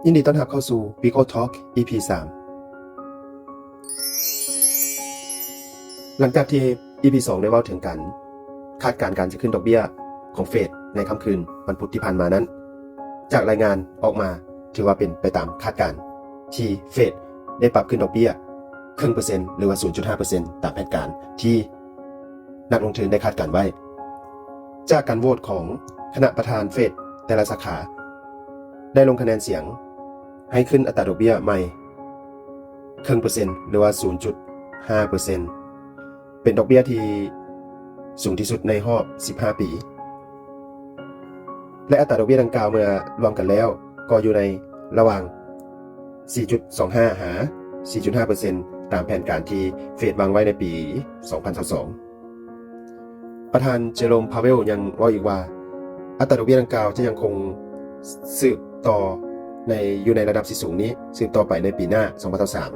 ຍິນດີຕ້ອນຮັບເຂົ້າສູ່ Big O Talk ອີ ພີ ສາມ. ຫຼັງຈາກທີ່ ອີ ພີ ສອງ ໄດ້ເວົ້າເຖິງການຄາດການການຈະຂຶ້ນດອກເບ້ຍຂອງເຟດໃນຄ່ຳຄືນວັນພຸດທີ່ຜ່ານມານັ້ນ, ຈາກລາຍງານອອກມາຖືວ່າເປັນໄປຕາມຄາດການ ທີ່ເຟດໄດ້ປັບຂຶ້ນດອກເບ້ຍເຄິ່ງເປີເຊັນ ຫຼືວ່າ ສູນຈຸດຫ້າເປີເຊັນ ຕາມແຜນການທີ່ ນັກລົງທຶນໄດ້ຄາດການໄວ້. ຈາກການໂຫວດຂອງຄະນະປະທານເຟດແຕ່ລະສາຂາ ໄດ້ລົງຄະແນນສຽງໃຫ້ຂຶ້ນອັດຕາດອກເບ້ຍໃໝ່ເຄິ່ງເປີເຊັນ ຫຼືວ່າ ສູນຈຸດຫ້າເປີເຊັນ ເປັນດອກເບ້ຍທີ່ສູງທີ່ສຸດໃນຮອບສິບຫ້າປີ. ແລະ ອັດຕາດອກເບ້ຍດັ່ງກ່າວເມື່ອລວມກັນແລ້ວ ກໍຢູ່ໃນລະຫວ່າງສີ່ຈຸດສອງຫ້າ ຫາ ສີ່ຈຸດຫ້າເປີເຊັນ ຕາມແຜນການທີ່ເຟດວາງໄວ້ໃນປີສອງພັນຊາວສອງ. ປະທານ Jerome Powell ຍັງເວົ້າອີກວ່າ ອັດຕາດອກເບ້ຍດັ່ງກ່າວຈະຍັງຄົງສືບຕໍ່ໃນ ຢູ່ໃນລະດັບທີ່ສູງນີ້ ສືບຕໍ່ໄປໃນປີໜ້າ ສອງພັນຊາວສາມ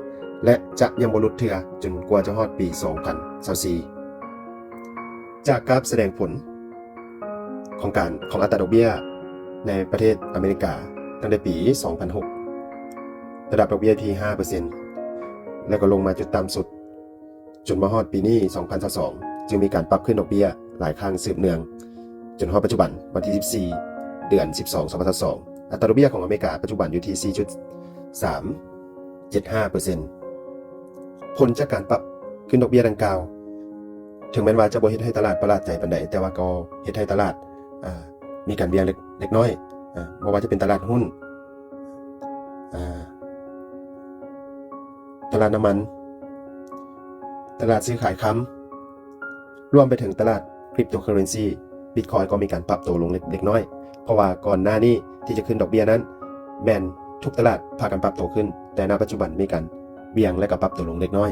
ແລະ ຈະຍັງບໍ່ຫຼຸດເທື່ອຈົນກວ່າຈະຮອດປີສອງພັນຊາວສີ່. ຈາກກາຟສະແດງຜົນຂອງການ ຂອງອັດຕາດອກເບ້ຍໃນປະເທດອາເມລິກາ ຕັ້ງແຕ່ປີສອງພັນຫົກ ລະດັບດອກເບ້ຍທີ່ຫ້າເປີເຊັນ ແລ້ວກໍລົງມາຈຸດຕ່ຳສຸດ ຈົນມາຮອດປີນີ້ ສອງພັນຊາວສອງ ຈຶ່ງມີການປັບຂຶ້ນດອກເບ້ຍຫຼາຍຄັ້ງສືບເນື່ອງ ຈົນຮອດປັດຈຸບັນ ວັນທີສິບສີ່ ເດືອນສິບສອງ ສອງພັນຊາວສອງ ອັດຕາດອກເບ້ຍຂອງອາເມລິກາປັດຈຸບັນຢູ່ທີ່ສີ່ຈຸດສາມເຈັດຫ້າເປີເຊັນ. ຜົນຈາກການປັບຂຶ້ນດອກເບ້ຍດັ່ງກ່າວ ເຖິງແມ່ນວ່າຈະບໍ່ເຮັດໃຫ້ຕະຫຼາດປະຫຼາດໃຈປານໃດ, ແຕ່ວ່າກໍເຮັດໃຫ້ຕະຫຼາດ ອາ ມີການຫວ່ຽງເລັກ ເລັກນ້ອຍ ອາ ບໍ່ວ່າຈະເປັນຕະຫຼາດຫຸ້ນ ອາ ຕະຫຼາດນ້ຳມັນ, ຕະຫຼາດຊື້ຂາຍຄຳ, ລວມໄປເຖິງຕະຫຼາດ cryptocurrency Bitcoin ກໍມີການປັບໂຕລົງເລັກ ເລັກນ້ອຍ, ເພາະວ່າກ່ອນໜ້ານີ້ທີ່ຈະຂຶ້ນດອກເບ້ຍນັ້ນ ແມ່ນທຸກຕະຫຼາດພາກັນປັບໂຕຂຶ້ນ, ແຕ່ ນະ ປັດຈຸບັນມີການຫວ່ຽງ ແລະ ກໍປັບໂຕລົງເລັກນ້ອຍ.